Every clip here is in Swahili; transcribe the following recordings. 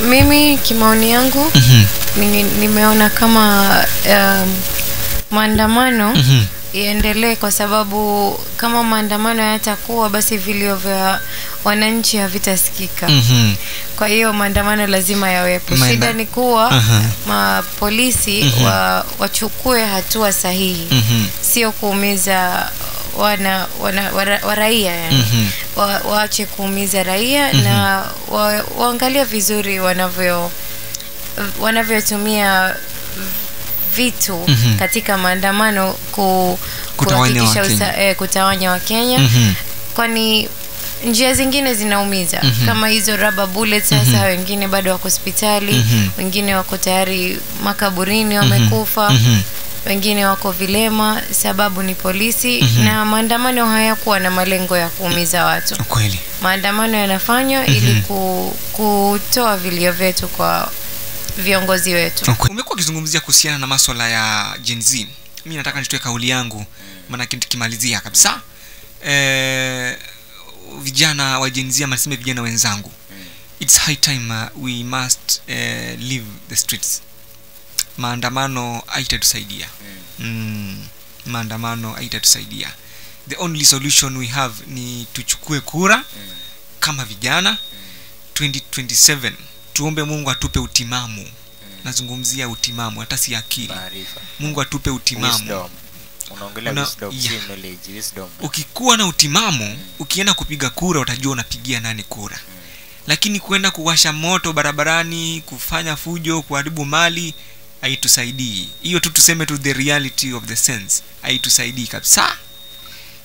Mimi kimaoni yangu nimeona kama maandamano iendelee, kwa sababu kama maandamano yatakuwa, basi vilio vya wananchi havitasikika. Kwa hiyo maandamano lazima yawepo. Shida ni kuwa mapolisi wachukue hatua sahihi, sio kuumiza wana, wana, wa raia yani. Waache kuumiza raia na waangalie vizuri wanavyotumia vitu katika maandamano kutawanya kuhakikisha Wakenya. Kutawanya Wakenya, kwani njia zingine zinaumiza kama hizo rubber bullets. Sasa wengine bado wako hospitali, wengine wako tayari makaburini wamekufa, wengine wako vilema, sababu ni polisi. Na maandamano hayakuwa na malengo ya kuumiza watu. Maandamano yanafanywa ili kutoa vilio vyetu kwa viongozi wetu. Umekuwa ukizungumzia kuhusiana na maswala ya Gen Z. Mimi nataka nitoe kauli yangu, maana tukimalizia kabisa. Vijana wa Gen Z, ama niseme vijana wenzangu, it's high time we must leave the streets. Maandamano haitatusaidia. Maandamano haitatusaidia. The only solution we have ni tuchukue kura kama vijana 2027. Tuombe Mungu atupe utimamu. Nazungumzia utimamu, hata si akili. Maarifa. Mungu atupe utimamu. Wisdom. Unaongelea wisdom, si knowledge, wisdom. Ukikuwa na utimamu, ukienda kupiga kura utajua unapigia nani kura. Lakini kwenda kuwasha moto barabarani, kufanya fujo, kuharibu mali, haitusaidii. Hiyo tu tuseme tu the reality of the sense, haitusaidii kabisa.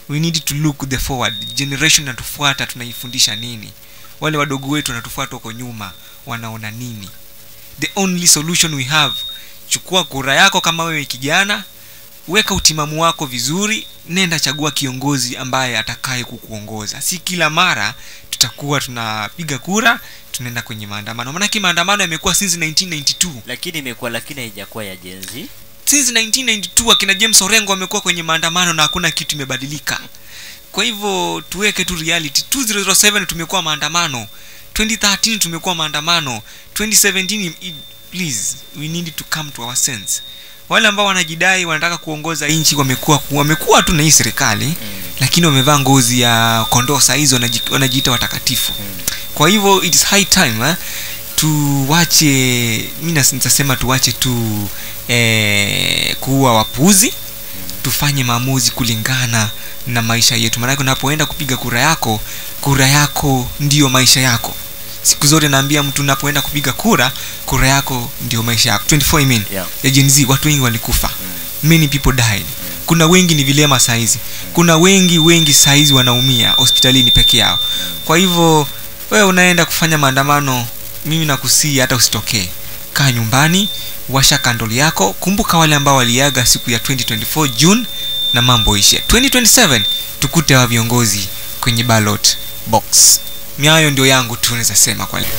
We need to look the forward. Generation inatufuata tunaifundisha nini? Wale wadogo wetu wanatufuata huko nyuma wanaona nini? The only solution we have, chukua kura yako kama wewe kijana, weka utimamu wako vizuri, nenda chagua kiongozi ambaye atakaye kukuongoza. Si kila mara tutakuwa tunapiga kura tunaenda kwenye maandamano. Maanake maandamano yamekuwa since 1992. Lakini imekuwa, lakini haijakuwa ya Gen Z. Since 1992 akina James Orengo wamekuwa kwenye maandamano na hakuna kitu imebadilika. Kwa hivyo tuweke tu reality. 2007 tumekuwa maandamano, 2013 tumekuwa maandamano, 2017 please, we need to come to our sense. Wale ambao wanajidai wanataka kuongoza nchi wamekuwa tu na hii serikali, lakini wamevaa ngozi ya kondoo saa hizo, wanajiita watakatifu. Kwa hivyo it is high time, tuwache, mimi nitasema tuwache tu kuwa wapuuzi, tufanye maamuzi kulingana na maisha yetu. Maana unapoenda kupiga kura yako, kura yako ndiyo maisha yako. Siku zote naambia mtu, unapoenda kupiga kura, kura yako ndio maisha yako. 24, I mean, ya Gen Z, watu wengi walikufa. Many people died. Kuna wengi ni vilema saizi. Kuna wengi wengi saizi wanaumia hospitalini peke yao. Kwa hivyo wewe unaenda kufanya maandamano, mimi nakusihi hata usitokee. Kaa nyumbani, washa kandoli yako, kumbuka wale ambao waliaga siku ya 2024 June na mambo ishe. 2027 tukute wa viongozi kwenye ballot box. Miayo ndio yangu tu naweza sema kwa leo.